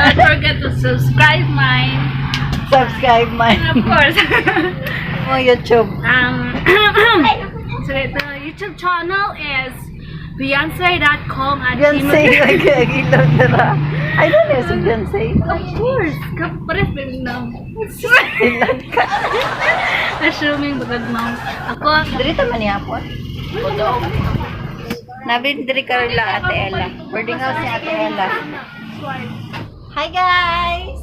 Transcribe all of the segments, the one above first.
Don't forget to subscribe mine. Subscribe my Of course. mo YouTube. So the YouTube channel is Beyonce.com at Beyonce gmail. lagi ilong dara. I don't know si Beyonce. Of course. Kapares ba yung name? Ilan ka. Assuming bagag ma'am. Ako, Diri ta man yapon. Nabi diri karon lang Ate Ella. Boarding house ni Ate Ella. Hi, guys.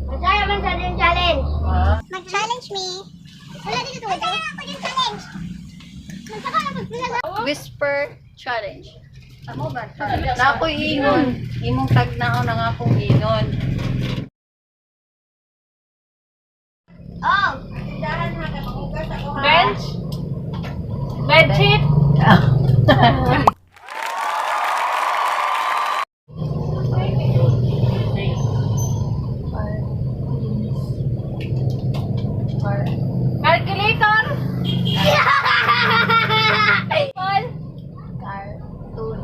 Masaya man sa din challenge. Mag-challenge me. Wala dito to. Wala ako din challenge. Magsaka na pag Whisper challenge. Amo ba? Na ako ingon. Imong tag na na nga akong ingon. Oh. Bench. Bedsheet. Calculator. Paul. Cartoon.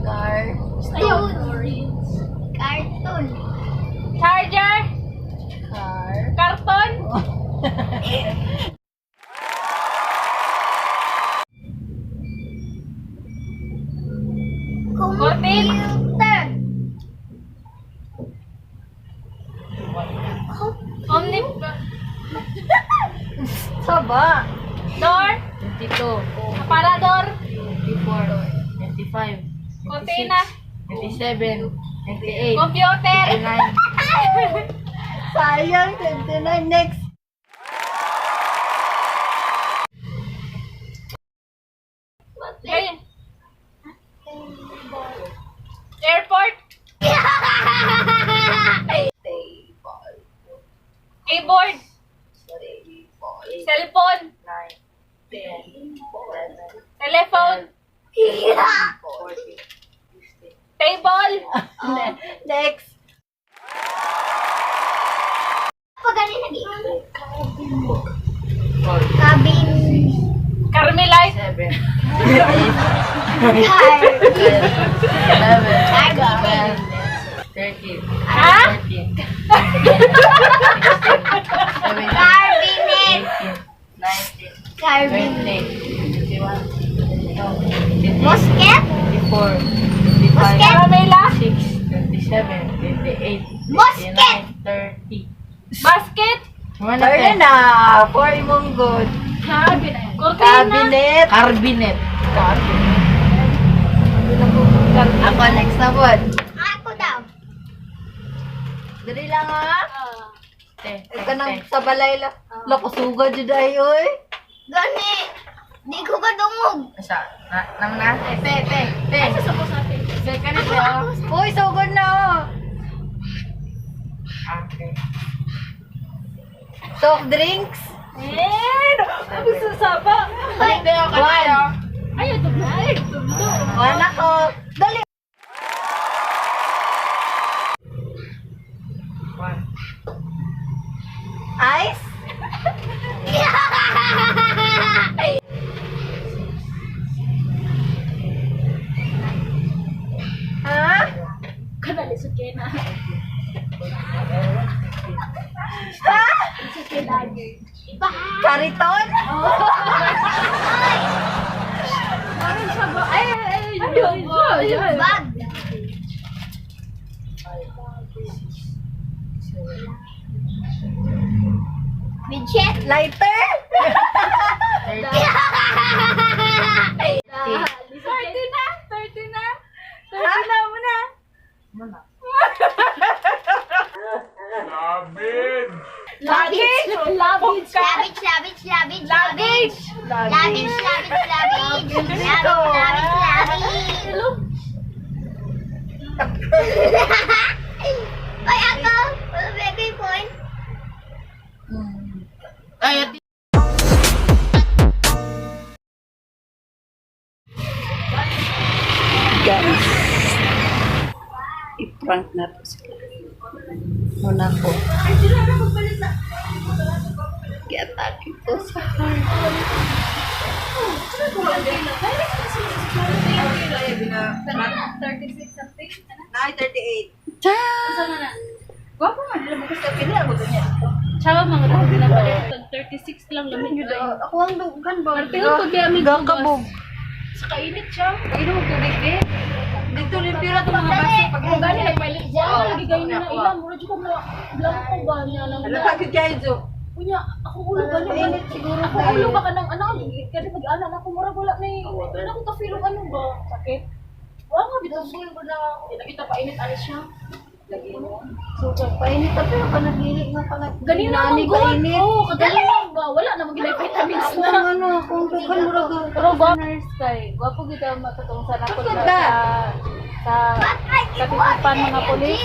Car. Ayun. Cartoon. Charger. Car. Karton. Computer. Omni. Saba. Door. 22, Aparador. 24, 25, Cortina. 27, 28, Computer. 29, Sayang, 29. Next. Ganyan. Airport. Table. Keyboard. Table. Cellphone. 9, 10, 11, Telephone. 14, 15. Table. Next. Pag ganin nag-iingon. Cabin. Carmelite. 7, Car. 10, 11, Cabinet. 12, 13, Ha? 14, 17, Cabinet. 18, 19, Cabinet. 20, 21, 22, 23, Musket. 24, 25, Caramela. 26, 27, 28, Musket! 29, 30. Basket. Muna Turn na. For imong good. Cabinet. Cortina. Cabinet. Carbinet. Ako next na pod. Ako daw. Dali lang ha. Te, te, Ikaw nang sa balay la. Lakusuga jud ay oy. Gani. Di ko kadungog. Sa, na, nang na? Te, te, te. Te, ka na te, oh. Uy, sugod na oh. Okay. Soft drinks. Eh, gusto sa pa. Hoy. Te, oh, ka na, oh. Ay, ito na. Ay, ito na. One ako. Dali. One. Ice. Ha? Kanali sa kena. Ha? Kariton? Parang siya ba? Ay, ay, ay. Ay, ay, ay. Bag. Midget. Lighter? 30 na. 30 na. 30 na muna. Muna. Luggage. Luggage. Luggage, luggage, luggage, luggage. Luggage. Luggage, luggage, luggage. Luggage, luggage, luggage. Ay, ako. Wala ba kayo point? Ay, ati. Guys, i-prank na to sila. Muna ko. Giatake ko sa heart. 36 something. 9:38. Unsa man na? Gwapo man dili mo kasi pili ako niya. Chawa mga tao ginapalit tag 36 lang lamig yun. Ako ang dugan ba? Artihon pag gamit Gakabog. Sa kainit siya. Inom og tubig eh. Dito limpyo na itong mga baso. Pag Kung gani nagpalit wa lagi gayon na ila mura jud ko mo blanco ba niya nang Ano pa gyud kayo, Jo? Unya, ako ulo ba niya? Mainit siguro Ako kayo. ulo ba ka ng ano, kaya mag-ana na ako mura wala na eh. Wala ko ka-feel og ano ba? Sakit. Wa nga bitaw ko na kita painit ani siya. Lagi mo. So, painit na pero panaghili nga pa Ganina man gud. Oo, kadali ba? Wala na magilay vitamins na. Ang ano, kung dughan mo raga. Pero gwapo nurse kay, gwapo gid ang makatong sa nakol Bakit na ba? sa katipupan mga pulis.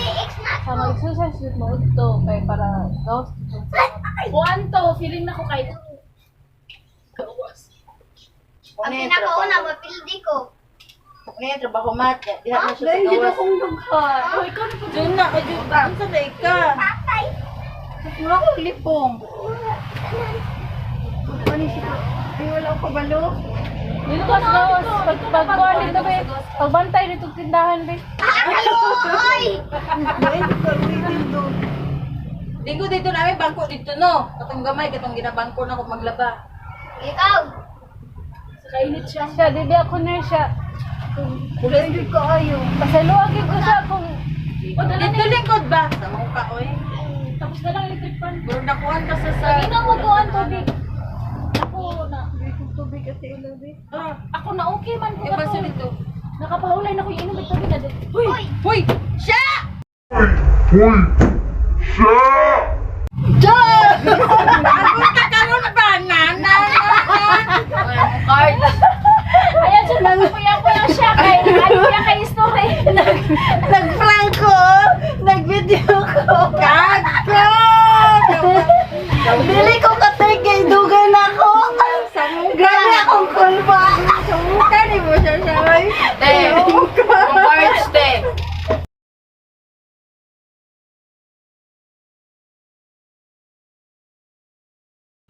Sa mag-exercise jud mo udto kay para gawas jud sa Kuan to, feeling na ko kay Gawas. Ang pinakauna, mapildi ko. Ano yung trabaho mat? Diha na siya sa gawas. akong dughan. Oh, ikaw na pag Diyan na, kay ka. Unsa na ka? Patay. Mura ko lipong. Ano siya? Ay, wala ko kabalo. Dito ka sa gawas pag pagkuan dito be. Pagbantay dito tindahan be. Ayo! Oy! Linggo dito namin, bangko dito no. Katong gamay, katong ginabangko na ko maglaba. Ikaw! Sa kainit siya. Siya dili ako nurse siya. Wala jud ko ayo. Pasayloa gyud ko siya kung O dala Dito na. lingkod ba? Sa mga ka oy. Tapos na lang electric fan. Pero nakuhan ka sa Ina mo kuan tubig. Ako na. Tubig at ilabi. Ah, Ako na okay man ko iba kato. sa dito. Nakapahulay na ko yung inom og tubig na. Huy! Uy! Hoy! Siya! Hoy! Siya! Ako ka karon ba? Na na na. Card. Ayan siya, nagkuya-kuya siya kay ano siya kay story. Nag-prank ko. Nag-video ko. Gago! Dili ko katigay, dugay na ako. Grabe akong kulba. Sumuka ni mo siya siya. oy. Te, cards te.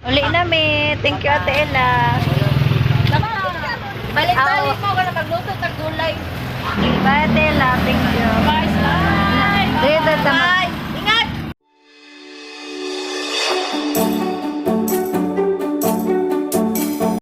Uli na mi. Thank you, Ate Ella. Balik-balik mo ka na magluto tag gulay. Bye, Ate Ella. Thank you. Bye, bye. Dito ta.